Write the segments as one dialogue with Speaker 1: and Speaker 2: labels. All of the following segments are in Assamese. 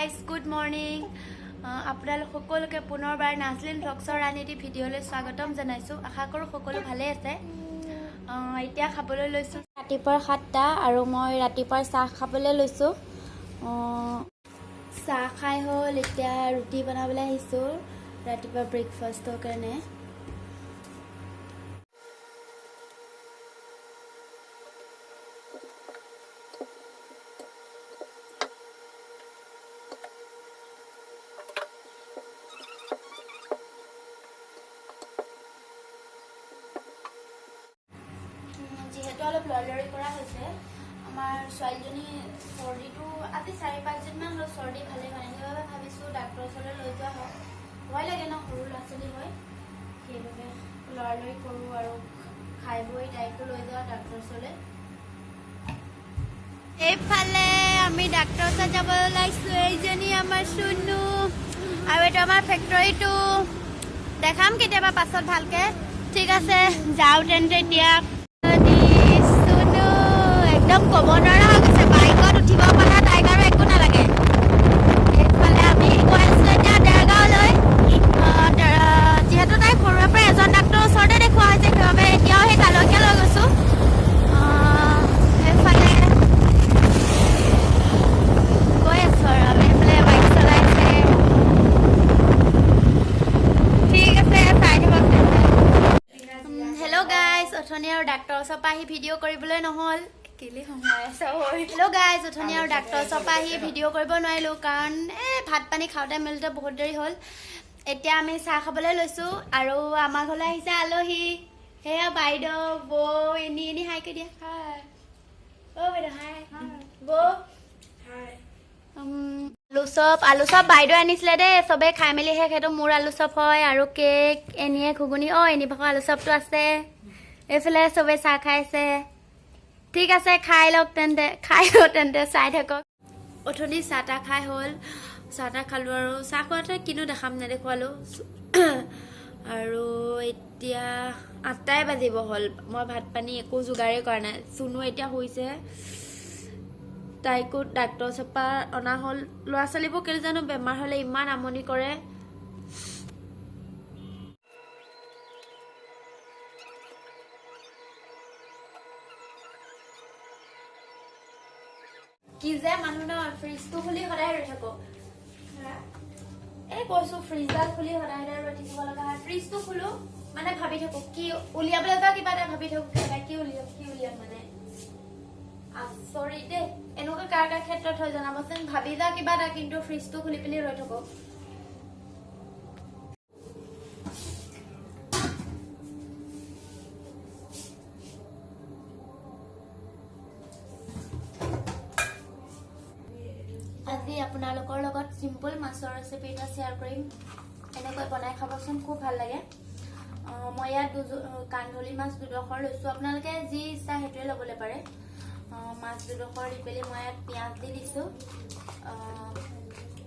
Speaker 1: Guys, good morning. আপোনালোক সকলোকে পুনৰবাৰ নাজলিন ভ্লগছৰ আন এটি ভিডিঅ'লৈ স্বাগতম জনাইছোঁ। আশা কৰোঁ সকলো ভালেই আছে। এতিয়া খাবলৈ লৈছোঁ ৰাতিপুৱাৰ 7টা আৰু মই ৰাতিপুৱাৰ চাহ খাবলৈ লৈছোঁ। চাহ খাই হ'ল, এতিয়া ৰুটি বনাবলৈ আহিছোঁ ৰাতিপুৱা ব্ৰেকফাষ্টৰ কাৰণে। যিহেতু অলপ লৰালৰি কৰা হৈছে, আমাৰ ছোৱালীজনী চৰ্দিটো আজি 4-5 দিনমান হ'ল, চৰ্দি ভালেই হোৱা নাই। সেইবাবে ভাবিছোঁ ডাক্তৰৰ ওচৰলৈ লৈ যোৱা হওক। ভয় লাগে ন, সৰু ল'ৰা ছোৱালী হয়। সেইবাবে লৰালৰি কৰোঁ আৰু খাই বৈ তাইকো লৈ যাওঁ ডাক্তৰৰ ওচৰলৈ। এইফালে আমি ডাক্তৰৰ ওচৰত যাবলৈ ওলাইছোঁ। এইজনী আমাৰ চুনু আৰু এইটো আমাৰ ফেক্টৰীটো দেখাম কেতিয়াবা পাছত ভালকে। ঠিক আছে, যাওঁ তেন্তে এতিয়া। চুনু একদম ক'ব নোৱাৰা হৈ গৈছে। বাইকত উঠিব পালে তাইক আৰু একো নালাগে। এইফালে আমি গৈ আছো এতিয়া দেৰগাঁৱলৈ। যিহেতু তাই সৰুৰে পৰা এজন ডাক্তৰৰ ওচৰতে দেখুওৱা হৈছে, সেইবাবে এতিয়াও সেই তালৈকে লৈ গৈছো। সেইফালে গৈ আছো আৰু আমি। এইফালে বাইক চলাইছে। ঠিক আছে, চাই থাকক তেন্তে। হেল্ল' গাইজ, অথনি আৰু ডাক্তৰৰ ওচৰৰ পৰা আহি ভিডিঅ' কৰিবলৈ নহ'ল। কেলে সোমাই আছ? হেল্ল' গাইজ, অথনি আৰু ডাক্তৰৰ ওচৰৰ পৰা আহি ভিডিঅ' কৰিব নোৱাৰিলোঁ, কাৰণ এই ভাত পানী খাওঁতে মেলোতে বহুত দেৰি হ'ল। এতিয়া আমি চাহ খাবলৈ লৈছোঁ আৰু আমাৰ ঘৰলৈ আহিছে আলহী। সেয়া বাইদেউ, বৌ। এনি এনি হাই কৰি দিয়া। অ' বাইদেউ, হাই। বৌ। আলু চপ, আলু চপ বাইদেউ আনিছিলে দেই। চবেই খাই মেলি শেষ। সেইটো মোৰ আলু চপ হয় আৰু কেক, এনিয়ে ঘুগুনি। অ' এনি ভাগৰ আলু চপটো আছে। এইফালে চবেই চাহ খাইছে। ঠিক আছে, খাই লওক তেন্তে, খাই লওক তেন্তে, চাই থাকক। অথনি চাহ তাহ খাই হ'ল। চাহ তাহ খালোঁ আৰু চাহ খোৱাতে কিনো দেখাম, নেদেখুৱালোঁ। আৰু এতিয়া 8টাই বাজিব হ'ল, মই ভাত পানী একো যোগাৰেই কৰা নাই। চুনু এতিয়া শুইছে, তাইকো ডাক্তৰ ওচৰৰ পৰা অনা হ'ল। ল'ৰা ছোৱালীবোৰ কেলৈ জানো বেমাৰ হ'লে ইমান আমনি কৰে। কি যে মানুহ নহয়, ফ্ৰিজটো খুলি সদায় ৰৈ থাকো। এই কৈছো, ফ্ৰিজডাল খুলি সদায় সদায় ৰৈ থাকিব লগা হয়। ফ্ৰিজটো খোলো মানে ভাবি থাকো কি উলিয়াবলৈ যাওঁ, কিবা এটা ভাবি থাকো, কিবা কি উলিয়াম, কি উলিয়াম। মানে আচৰিত দেই। এনেকুৱা কাৰ কাৰ ক্ষেত্ৰত হয় জনাবচোন। ভাবি যাওঁ কিবা এটা, কিন্তু ফ্ৰিজটো খুলি পেলি ৰৈ থাকো। আজি আপোনালোকৰ লগত চিম্পল মাছৰ ৰেচিপি এটা শ্বেয়াৰ কৰিম। এনেকৈ বনাই খাবচোন, খুব ভাল লাগে। মই ইয়াত দুযোৰ কান্ধলি মাছ দুডোখৰ লৈছোঁ। আপোনালোকে যি ইচ্ছা সেইটোৱে ল'বলৈ পাৰে। মাছ দুডোখৰ দি পেলি মই ইয়াত পিঁয়াজ দি দিছোঁ।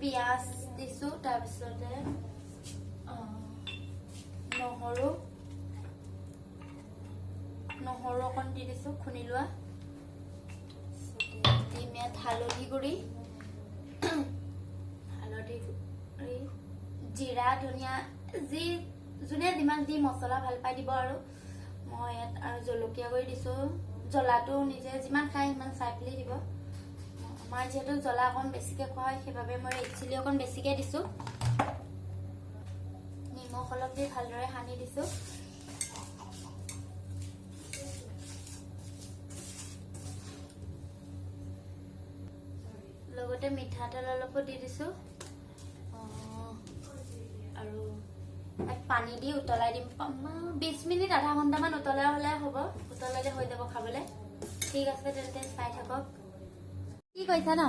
Speaker 1: পিঁয়াজ দিছোঁ, তাৰপিছতে নহৰু নহৰু অকণ দি দিছোঁ খুন্দি লোৱা। দিম ইয়াত হালধি গুড়ি, হালধি গুড়ি, জিৰা, ধনিয়া, যি যোনে যিমান যি মছলা ভাল পাই দিব। আৰু মই ইয়াত আৰু জলকীয়া গুড়ি দিছোঁ। জ্বলাটো নিজে যিমান খায় সিমান চাই পেলি দিব। আমাৰ যিহেতু জ্বলা অকণ বেছিকৈ খোৱা হয়, সেইবাবে মই ৰেড চিলি অকণ বেছিকৈ দিছোঁ। নিমখ অলপ দি ভালদৰে সানি দিছোঁ। লগতে মিঠাতেল অলপো দি দিছোঁ। আৰু ইয়াত পানী দি উতলাই দিম 20 মিনিট, আধা ঘণ্টামান উতলাই হ'লে হ'ব। উতলালে হৈ যাব খাবলৈ। ঠিক আছে তেন্তে, চাই থাকক। কি কৈছা ন?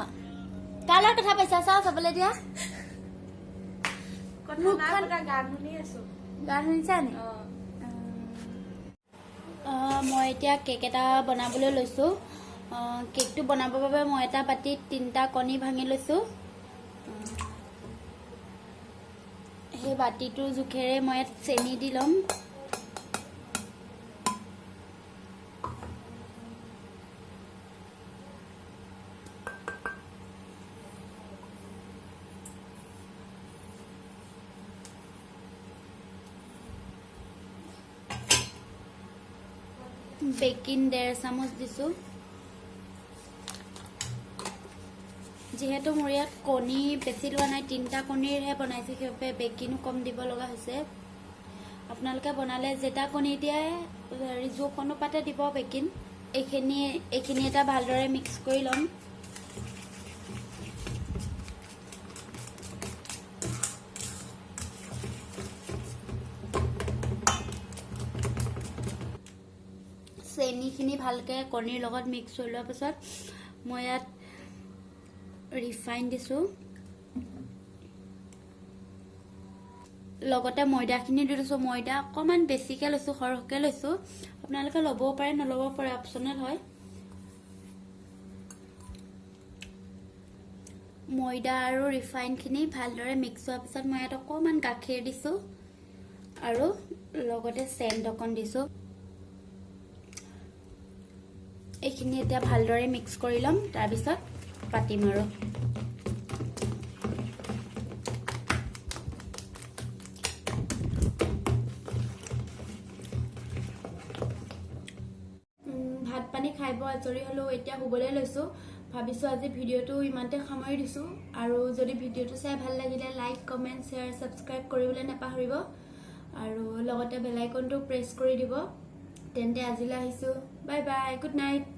Speaker 1: কাৰ লগত কথা পাইছা? চাওঁ, চাবলৈ দিয়া।
Speaker 2: কথা নাই পতা, গান শুনি আছো।
Speaker 1: গান শুনিছা নি? মই এতিয়া কেক এটা বনাবলৈ লৈছোঁ। কেকটো বনাবৰ বাবে মই এটা বাতিত তিনিটা কণী ভাঙি লৈছোঁ। সেই বাতিটোৰ জোখেৰে মই ইয়াত চেনি দি ল'ম। বেকিং 1.5 চামুচ দিছোঁ। যিহেতু মোৰ ইয়াত কণী বেছি লোৱা নাই, তিনিটা কণীৰহে বনাইছোঁ, সেইবাবে বেকিনো কম দিব লগা হৈছে। আপোনালোকে বনালে যেইটা কণী দিয়ে, হেৰি জোখ অনুপাতে দিব বেকিং। এইখিনি এটা ভালদৰে মিক্স কৰি ল'ম। চেনিখিনি ভালকৈ কণীৰ লগত মিক্স হৈ লোৱাৰ পাছত মই ইয়াত ৰিফাইন দিছোঁ, লগতে ময়দাখিনি দি দিছোঁ। ময়দা অকণমান বেছিকৈ লৈছোঁ, সৰহকৈ লৈছোঁ। আপোনালোকে ল'বও পাৰে, নল'বও পাৰে, অপশ্যনেল হয়। ময়দা আৰু ৰিফাইনখিনি ভালদৰে মিক্স হোৱাৰ পিছত মই ইয়াত অকণমান গাখীৰ দিছোঁ আৰু লগতে চেণ্ট অকণ দিছোঁ। এইখিনি এতিয়া ভালদৰে মিক্স কৰি ল'ম, তাৰপিছত পাতিম। আৰু ভাত পানী খাই বৈ আজৰি হ'লেও এতিয়া শুবলৈ লৈছোঁ। ভাবিছোঁ আজি ভিডিঅ'টো ইমানতে সামৰি দিছোঁ। আৰু যদি ভিডিঅ'টো চাই ভাল লাগিলে লাইক, কমেণ্ট, শ্বেয়াৰ, ছাবস্ক্ৰাইব কৰিবলৈ নাপাহৰিব আৰু লগতে বেল আইকনটো প্ৰেছ কৰি দিব। তেন্তে আজিলৈ আহিছোঁ। Bye bye, good night.